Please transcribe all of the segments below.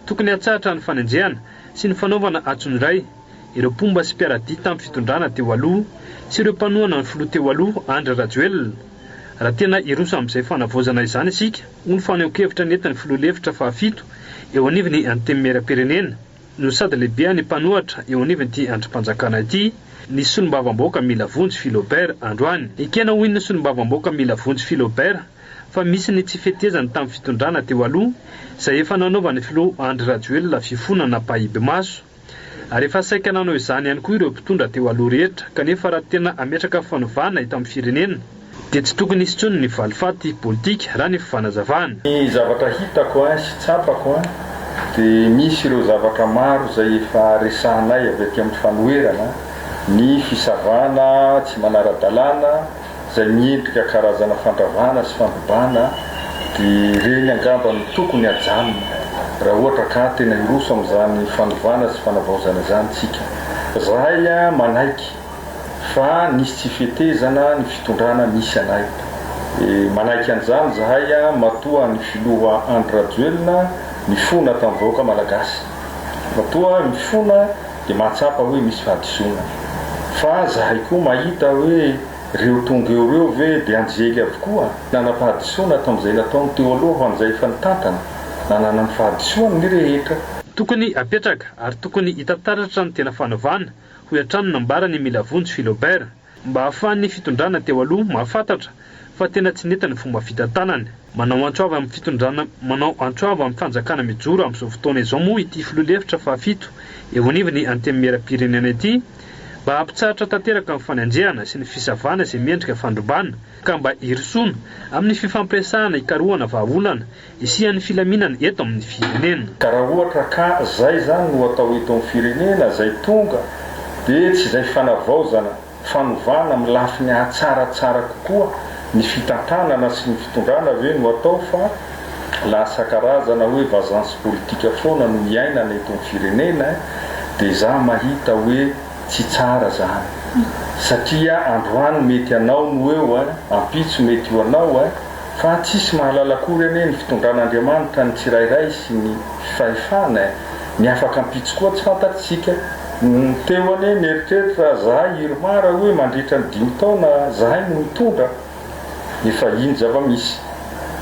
Tokony hatsahatra ny fanenjehana sy ny fanaovana antson'iray ireo mpomba sy mpiara-dia tamin'ny fitondrana teo aloha sy ireo mpanohana ny filoha teo aloha Andry Rajoelina. Raha tena hiroso amin'izay fanavaozana izany isika, hoy ny fanehoan-kevitra nentin'ny filoha lefitra fahafito eo anivon'ny Antenimierampirenena no sady lehibean'ny mpanohatra eo anivon'ity andrim-panjakana ity, ny solombavambahoaka Milavonjy Philobert androany. Ekena hoy ny solombavambahoaka Milavonjy Philobert fa misy ny tsy fetezany tamin'ny fitondrana teo aloha izay efa nanaovan'ny filoha Andry Rajoelina fifonana ampahibemaso. Ary efa saika nanao izany ihany koa ireo mpitondra teo aloha rehetra kanefa raha tena hametraka fanovana eto amin'ny firenena dia tsy tokony hisy intsony ny valifaty politika raha ny fanazavana. Ny zavatra hitako sy tsapako dia misy ireo zavatra maro izay efa resahanay avy aty amin'ny fanoherana, ny fisavana tsy manara-dalàna, izay miendrika karazana fandravana sy fandrobana dia ireny angamba no tokony hajanona raha ohatra ka tena hiroso amin'izany fanovana sy fanavaozana izany tsika. Zahay manaiky fa nisy tsy fetezana ny fitondrana nisy anay. Manaiky an'izany zahay matoa ny filoha Andry Rajoelina nifona tamin'ny vahoaka malagasy. Matoa mifona dia mahatsapa hoe misy fahadisoana. Fa zahay koa mahita hoe reo tonga eo reo ve dia anjely avokoa? Nanam-pahadisoana tamin'izay nataony teo aloha ho an'izay efa nitantana, nanana ny fahadisoany ny rehetra. Tokony hapetraka ary tokony hita taratra ny tena fanovana, hoy hatrany ny nambaran'i Milavonjy Philobert. Mba hahafahan'ny fitondrana teo aloha mahafantatra fa tena tsy nety ny fomba fitantanany. Manao antso avo amin'ny fitondrana Manao antso avo amin'ny fanjakana mijoro amin'izao fotoana izao moa ity filoha lefitra fahafito eo anivon'ny Antenimierampirenena ity mba hampitsahatra tanteraka ny fanenjehana sy ny fisavana izay miendrika fandrobana ka mba hirosoana amin'ny fifampiresahana hikarohana vahaolana hisian'ny filaminana eto amin'ny firenena. Ka raha ohatra ka zay zany no atao eto amin'ny firenena zay tonga de tsy zay fanavaozana, fanovana amin'ny lafiny hahatsaratsara kokoa ny fitantanana sy ny fitondrana ve no atao fa lasa karazana hoe vazance politika foana no iainana eto amin'ny firenena de za mahita hoe tsy tsara zany satria androany mety anao no eo ampitso mety ho anao Fa tsisy mahalala akory anie ny fitondran'Andriamanitra ny tsirairay sy ny fahefana e! Ny afaka ampitso koa tsy fantatsika. Ny teo anie nieritreritra zahay IRMAR hoe mandritra ny dimy taona zahay no mitondra, efa iny zava-misy.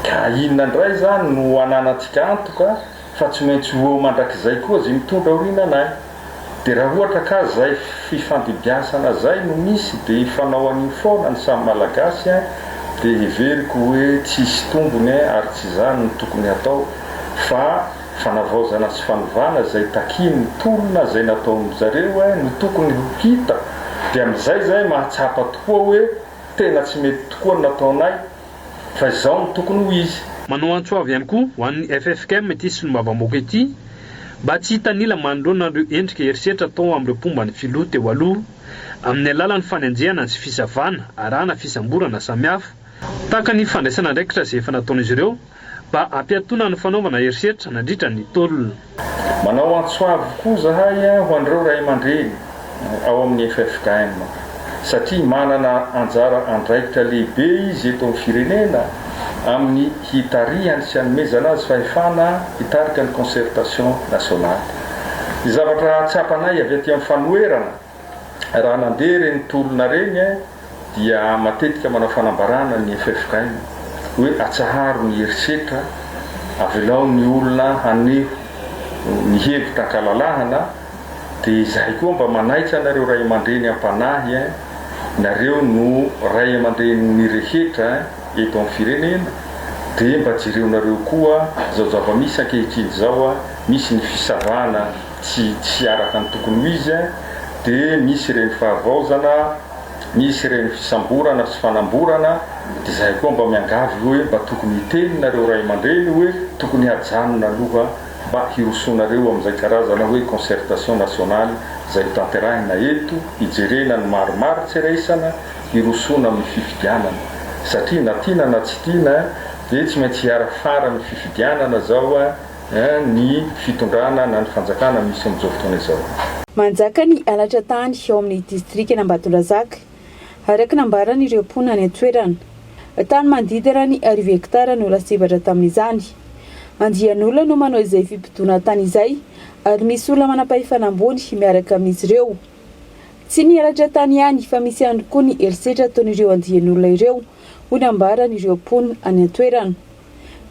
Ka inona indray zany no ananantsika antoka fa tsy maintsy ho eo mandrakizay koa zay mitondra aoriananay? De raha ohatra ka zay fifandibiasana zay no misy de hifanao an'io foana ny samy malagasy ein, de heveriko hoe tsisy tombony ein ary tsy izany no tokony hatao fa fanavaozana sy fanovana zay takian'ny tolona zay nataon'zareo ein no tokony ho hita de amizay zay mahatsapa tokoa hoe tena tsy mety tokoa ny nataonay Fa izao no tokony ho izy. Manao antso avo ihany koa ho an'ny ffkm ity solombavambahoaka ity mba tsy hitanila manoloana ireo endrika herisetra atao amin'ireo mpomba ny filoha teo aloha amin'ny alalan'ny fanenjehana sy fisavana arahana fisamborana samihafa tahaka ny fandraisana andraikitra izay efa nataon'izy ireo mba hampiatoana ny fanaovana herisetra nandritra ny tolona. Manao antso avo koa zahay ho an'ireo ray aman-dreny ao amin'ny ffkm satria manana anjara andraikitra lehibe izy eto amin'ny firenena amin'ny hitarihany sy hanomezana azy fahefana hitarika ny concertation nationale. Ny zavatra tsapanay avy aty amin'ny fanoherana Raha nandeha ireny tolona ireny dia matetika manao fanambarana ny ffkm hoe atsaharo ny herisetra, avelao ny olona haneho ny hevitra ankalalahana, dia izahay koa mba manaitra anareo ray aman-dreny am-panahy, nareo no ray aman-drenin'ny rehetra eto amin'ny firenena, dia mba jereonareo koa izao zava-misy ankehitriny izao, misy ny fisavana. tsy tsy araka ny tokony ho izy dia misy ireny fahavaozana, misy ireny fisamborana sy fanamborana, dia izahay koa mba miangavy hoe mba tokony hiteny nareo ray aman-dreny hoe tokony hajanona aloha mba hirosoanareo amin'izay karazana hoe concertation nationale izay ho tanterahina eto hijerena ny marimaritra iraisana hirosoana amin'ny fifidianana satria na tiana na tsy tiana dia tsy maintsy hiara-fara ny fifidianana zao ny fitondrana na ny fanjakana misy amin'izao fotoana izao. Manjaka ny halatra tany ao amin'ny distrikan'Ambatondrazaka, araka ny nambaran'ireo mponina any an-toerana. Tany manodidina ny arivo hektara no lasibatra tamin'izany. Andian'olona no manao izay fibodoana tany izay ary misy olona manam-pahefana ambony miaraka amin'izy ireo. Tsy ny halatra tany ihany fa misy ihany koa ny herisetra ataon'ireo andian'olona ireo, hoy ny ambaran'ireo mponina any an-toerana.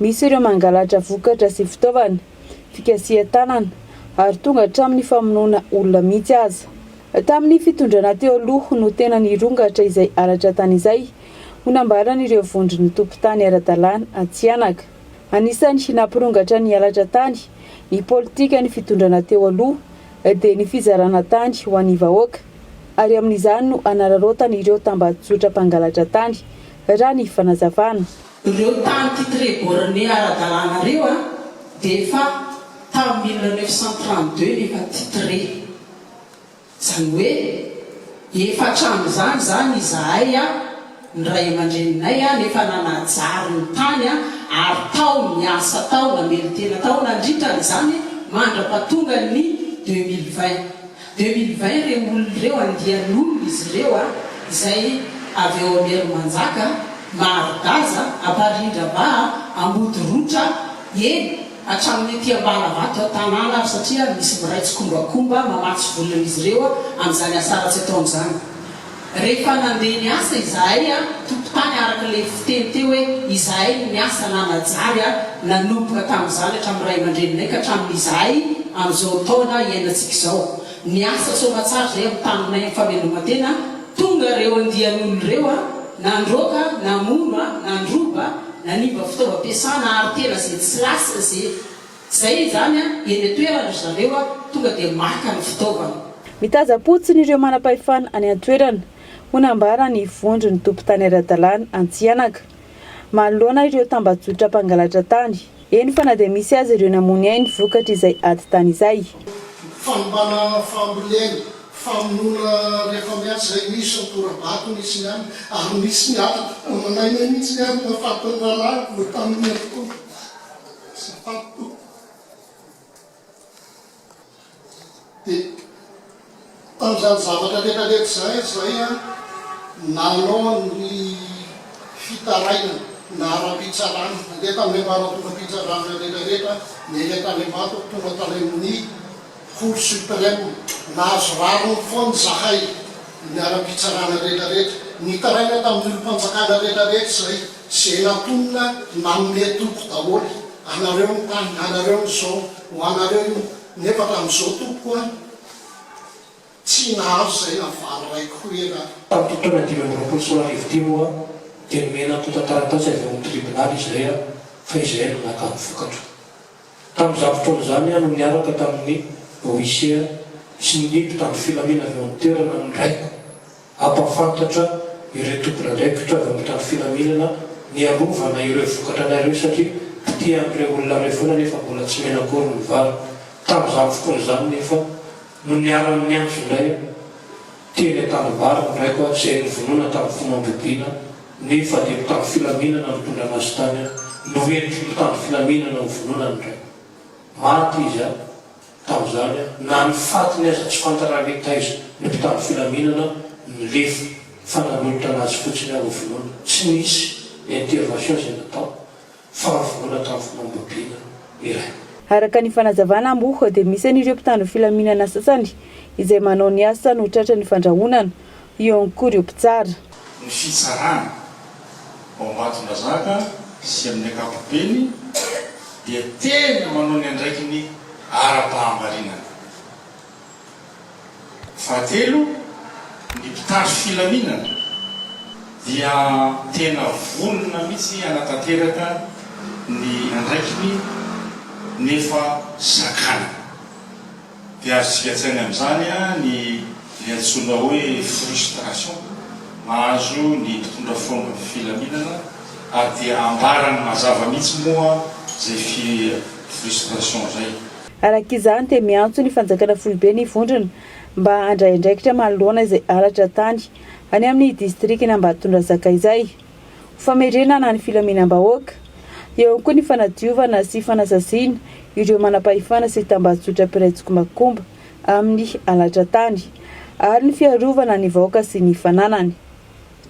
Misy ireo mangalatra vokatra sy fitaovana, fikasihan-tanana ary tonga hatramin'ny famonoana olona mihitsy aza. Tamin'ny fitondrana teo aloha no tena nirongatra izay halatra tany izay, hoy nambaran'ireo vondron'ny tompon-tany ara-dalàna Antsihanaka. Anisan'ny nampirongatra ny halatra tany ny politikan'ny fitondrana teo aloha dia ny fizarana tany ho an'ny vahoaka ary amin'izany no anararaotan'ireo tambajotra mpangalatra tany, raha ny fanazavana. Ireo tany titré borné ara-dalàna ireo dia efa tamin'ny 1932 no efa titré. Izany hoe efa hatramin'izany izany izahay, ny ray aman-dreninay no efa nanajary ny tany ary tao niasa tao, namelon-tena tao nandritra an'izany mandra-pahatongan'ny 2020. 2020 ireo olona ireo, andian'olona izy ireo izay avy ao Amerimanjaka, Marodaza, Amparindraba, Ambodirotra, eny hatramin'ny ety Ambalavato an-tanàna ary satria misy miray tsikombakomba mamatsy vola an'izy ireo amin'izany asa ratsy ataony izany. Rehefa nandeha niasa izahay tompon-tany araka ilay fiteny teo hoe izahay no niasa nanajary nanomboka tamin'izany hatramin'ny ray aman-dreninay ka hatramin'izahay amin'izao taona iainantsika izao. Niasa soamatsara izahay amin'ny taninay amin'ny fameloman-tena, tonga ireo andian'olona ireo nandroaka, namono, nandroba, Nanimba fitaovam-piasana ary tena ze tsy lasa ze zay izany an, eny an-toerana ry zareo an, tonga dia maka ny fitaovana. Mitazam-potsiny ireo manam-pahefana any an-toerana, ho nambaran'ny vondron'ny tompon-tany ara-dalàna Antsihanaka. Manoloana ireo tambajotra mpangalatra tany, eny fa na dia misy aza ireo namoy ainy vokatr'izay ady tany izay. Fanombana fambolena, Famonoana rehefa miasa izay misy ny tora-bato nisy ny alina ary nisy ny alina nanainay mihitsy ny alina fatin'ny rahalahiko vao tamin'ny herintaona. Azafady tompoko. Dia tamin'izany zavatra rehetra rehetra izay izay an, nanao ny fitarainana na ara-pitsarana, nandeha tamin'ny ambaratongam-pitsarana rehetra rehetra, niainga tany Ambato tonga tany amin'ny Cour suprême, nahazo rariny foana izahay, ny ara-pitsarana rehetra rehetra, nitaraina tamin'ny olom-panjakana rehetra rehetra izay, izay natonina nanome toky daholo, anareo ny tany, anareo ny izao, ho anareo io, nefa hatramin'izao tompoko an, tsy nahazo izay na vary iray koera. Tamin'ity taona 2025 ity moa dia nomena antontan-taratasy avy ao amin'ny tribonaly izahay fa izahay no naka ny vokatra. Tamin'izany fotoana izany aho no niaraka tamin'ny huissier sy ny mpitandro filamina avy eo an-toerana ny raiko hampahafantatra ireo tompon'andraikitra avy amin'ny mpitandro filaminana niarovana ireo vokatra anay ireo satria mpitia an'ireo olona ireo foana nefa mbola tsy mena akory ny vary. Tamin'izany fotoana izany nefa no niara-niantso indray aho teny an-tanimbary ny raiko izay novonoina tamin'ny fomam-bibiana Nefa dia mpitandro filaminana nitondra anazy tany an, nohentry mpitandro filaminana ho vonoina ny raiko. Maty izy an, tamin'izany an, na ny fatiny aza tsy fantatra hoe taiza, ny mpitandro filaminana nilefa fa nanolotra anazy fotsiny aho ho vonoina. Tsy nisy ny intervention izay natao. Fahavonona tamin'ny fomam-bobiana iray. Araka ny fanazavana moa dia misy an'ireo mpitandro filaminana sasany izay manao ny asa no tratran'ny fandrahonana, eo ihany koa ireo mpitsara. Ny fitsarana ao Ambatondrazaka sy amin'ny ankapobeny dia tena manao ny andraikiny ara-pahamarinana. Fahatelo, ny mpitandro filaminana dia tena vonona mihitsy hanatanteraka ny andraikiny nefa sakanana. Dia azontsika an-tsaina amin'izany ny ilay antsoina hoe frustration mahazo ny mpitondra fomba filaminana ary dia ambarany mazava mihitsy moa izay frustration izay. Araka izany dia miantso ny fanjakana foibe ny vondrona mba handray andraikitra manoloana izay halatra tany any amin'ny distrikan'Ambatondrazaka izay. Ho famerenana ny filaminam-bahoaka. Eo ihany koa ny fanadiovana sy fanasaziana ireo manam-pahefana sy tambajotra mpiray tsikombakomba amin'ny halatra tany ary ny fiarovana ny vahoaka sy ny fananany.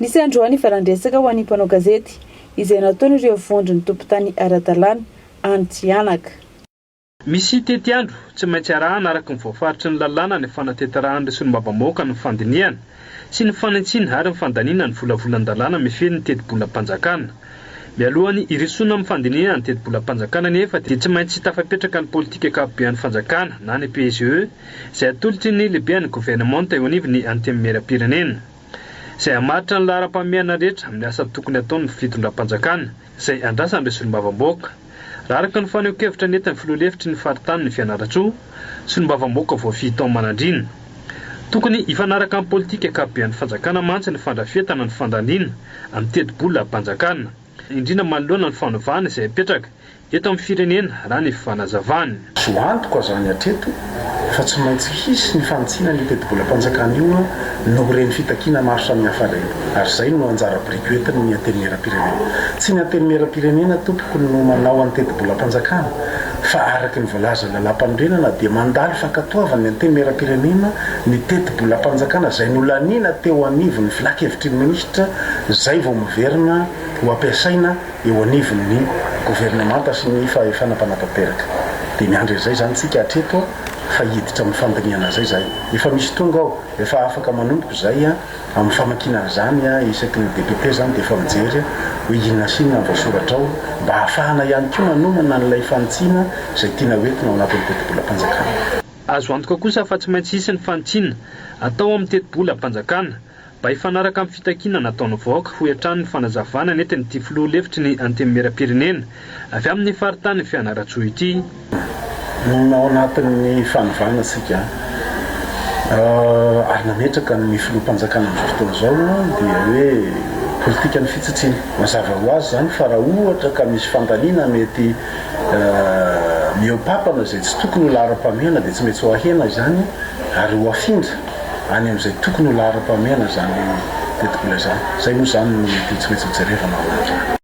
Nisy androany valan-dresaka ho an'ny mpanao gazety izay nataon'ireo vondron'ny tompon-tany ara-dalàna. any Tsianaka. Misy tetiandro tsy maintsy arahana araka ny voafaritry ny lalàna ny fanatanterahan'ireo solombavambahoaka ny fandinihana sy ny fanitsiana ary ny fandaniana ny volavolan-dalàna mifehy ny tetibolam-panjakana. Mialohan'ny hirosoana amin'ny fandinihana ny tetibolam-panjakana anefa dia tsy maintsy tafapetraka ny politika ankapoben'ny fanjakana na ny PGE izay atolotry ny lehiben'ny governemanta eo anivon'ny Antenimierampirenena izay hamaritra ny laharam-pahamehana rehetra amin'ny asa tokony hataon'ny fitondram-panjakana izay andrasan'ireo solombavambahoaka. Raha araka ny fanehoan-kevitra nentin'ny filoha lefitry ny faritanin'i Fianarantsoa, solombavambahoaka voafidy tao Manandriana. Tokony hifanaraka amin'ny politika ankapoben'ny fanjakana mantsy ny fandrafetana ny fandaniana amin'ny tetibolam-panjakana, indrindra manoloana ny fanovana izay apetraka eto amin'ny firenena, raha ny fanazavany. Azo antoka izany hatreto fa tsy maintsy hisy ny fanitsiana an'io tetibolam-panjakana io noho ireny fitakiana maro samihafa ireny ary izay no anjara biriky hoentin'ny Antenimierampirenena. Tsy ny Antenimierampirenena tompoko no manao an'ny tetibolam-panjakana fa araka ny voalazan'ny lalàmpanorenana dia mandalo fankatoavan'ny Antenimierampirenena ny tetibolam-panjakana izay nolaniana teo anivon'ny filankevitry ny minisitra izay vao miverina ho ampiasaina eo anivon'ny governemanta sy ny fahefana mpanatanteraka. Dia miandry an'izay izany tsika hatreto fa hiditra amin'ny fandinihana an'izay izahay. Efa misy tonga ao, efa afaka manomboka izay amin'ny famakiana an'izany isaky ny député izany dia efa mijery hoe inona sy inona ny voasoratra ao mba hahafahana ihany koa manomana an'ilay fanitsiana izay tiana hoentina ao anatin'ny tetibolam-panjakana. Azo antoka kosa fa tsy maintsy hisy ny fanitsiana atao amin'ny tetibolam-panjakana Mba hifanaraka amin'ny fitakiana nataon'ny vahoaka, hoy hatrany ny fanazavana nentin'ity filoha lefitry ny Antenimierampirenena avy amin'ny faritanin'i Fianarantsoa ity. Ao anatin'ny fanovana isika ary nametraka ny filoham-panjakana amin'izao fotoana izao dia hoe politikan'ny fitsitsiana. Mazava ho azy izany fa raha ohatra ka misy fandaniana mety mihoa-papana izay tsy tokony ho laharam-pahamehana dia tsy maintsy ho ahena izany ary ho afindra. any amin'izay tokony ho laharam-pahamehana izany tetibola izany. Izay moa izany no mety tsy maintsy hojerevana ao anatin'izany.